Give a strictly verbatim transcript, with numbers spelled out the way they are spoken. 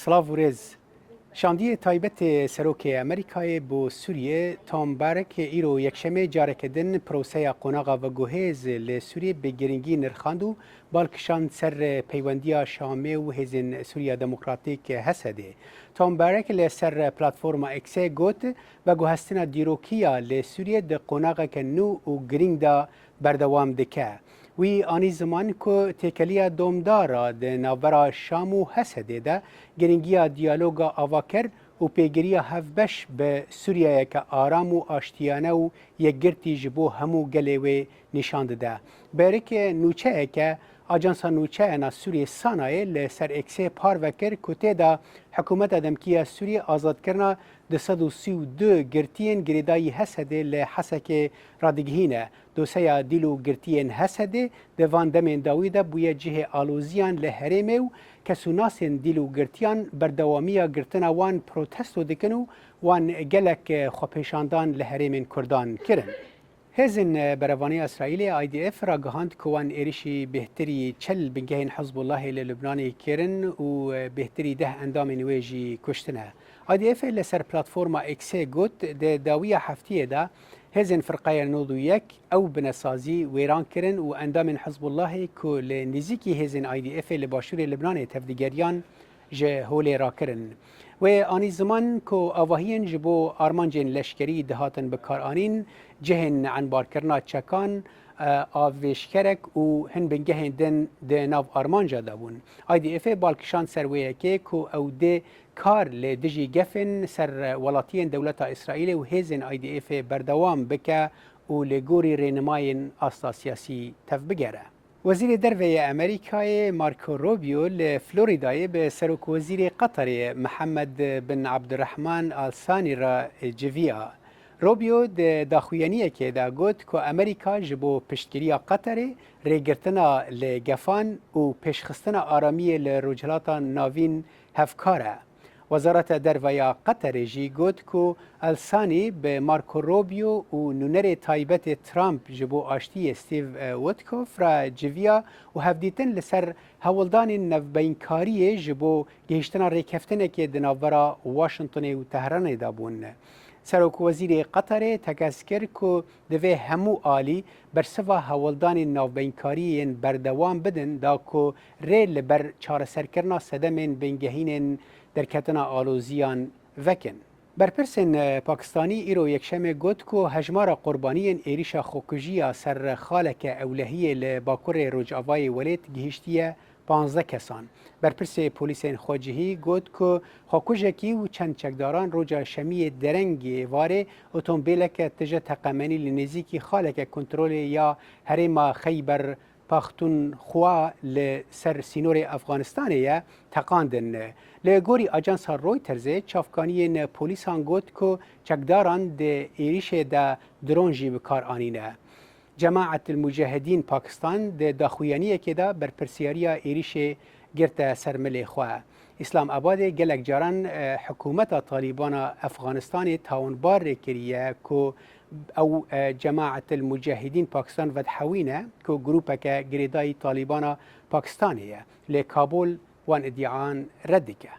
Silav û rêz. Şandiyê taybet ê Serokê Amerîkayê bo Sûriyê, Tom Barrack, îro yekşemê careke din proseya qonaxa veguhêz li Sûriyê bi girîngî nirxand û bal kişand ser peywendiya Şamê û Hêzên Sûriya Demokratîk, H S D'ê. Tom Barrack li ser platforma X-ê got, veguhestina dîrokiya li Sûriyê di qonaxeke nû û girîng de berdewam dike. Wî anî ziman ku têkeliya domdar a di navbera Şam û H S D'ê de girîngiya diyaloga avaker û pêgiriya hevbeş bi Sûriyeyeke aram û aştiyane û yekgirtî ji bo hemû gelê wê nîşan dide. Berikê nûçeyeke Ajansa Nûçeyên a Sûriyê, SANAyê, li ser X-ê parve kir ku tê de hikûmeta demkî ya Sûriyê azadkirina du sed û sî û du girtiyên girêdayî H S D'ê li Hesekê radigihîne. Doseya dîl û girtiyên H S D'ê di van demên dawî de bûye cihê aloziyan li herêmê û kesûnasên dîl û girtiyan berdewamiya girtina wan protesto dikin û wan gelek xwepêşandan li herêmên Kurdan kirin. Hêzên Berevanî ya Îsraîlê, I D F, ragihand ku wan êrişî bêhtirî çil bingehên Hizbullahê li Lubnanê kirin û bêhtirî deh endamên wê jî kuştine. I D Fê li ser platforma X-ê got, di dawiya heftiyê de hêzên Firqeya Nod û Yek ew binesazî wêran kirin û endamên Hizbullahê ku li nêzîkî hêzên I D Fê li başûrê Libnanê tevdigeriyan, ji holê rakirin. Wê anî ziman ku avahiyên ji bo armancên leşkerî dihatin bikaranîn, cihên enbarkirina çekan, e, avêşkerek û hin bingehên din di nav armanca de bûn. I D Fê bal kişand ser wê yekê ku ew dê kar li dijî gefên ser welatiyên dewleta Îsraîlê û hêzên I D Fê berdewam bike û li gorî rênimayên asta siyasî tevbigere. Wezîrê Derve yê Amerîkayê Marco Rubio li Floridayê bi Serokwezîrê Qeterê Mihemed bin Abdurrahman Al Sanî re civiya. Rubio di daxuyaniyekê de got ku Amerîka ji bo piştgiriya Qeterê, rêgirtina li gefan û pêşxistina aramiyê li Rojhilata Navîn hevkar e. Wezareta Derve ya Qeterê jî got ku El Sanî bi Marco Rubio û nûnerê taybetê Trump ji bo aştiyê Steve, e, Witkoff re civiya û hevdîtin li ser hewldanên navbeynkariyê ji bo gihiştina rêkeftinekê di navbera Washingtonê û Tehranê de bûn. Serokwezîrê Qeterê tekez kir ku divê hemû alî bersiva hewldanên navbeynkarî yên berdewam bidin, da ku rê li ber çareserkirina sedemên bingehînên derketina aloziyan vekin. Berpirsên, e, Pakistanî îro yekşemê got ku hejmara qurbaniyên êrîşa xwekujî ya ser xaleke ewlehiyê li bakurê rojavayê welêt gihiştiye panzdeh kesan. Berpirsê polîsên xwecihî got ku xwekujekî û çend çekdaran roja şemiyê derengê varê otomobîleke tije teqemenî li nêzîkî xaleke kontrolê ya herêma Xeyber Paxtunxwa li ser sînorê Efxanistanê ye, teqandin. Li gorî ajansa Reutersê, çavkaniyên polîsan got ku çekdaran di êrîşê de dron jî bi kar anîne. Cemaet el Mucahidîn Pakistan di daxuyaniyekê de berpirsiyariya êrîşê girte ser milê xwe. Îslamabadê gelek caran, e, hikûmeta Talîbana Efxanistanê tawanbar rê kiriye ku ew, e, Cemaet el Mucahidîn Pakistan vedhewîne ku grûpeke girêdayî Talîbana Pakistanê ye. Lê Kabul wan îdiayan red dike.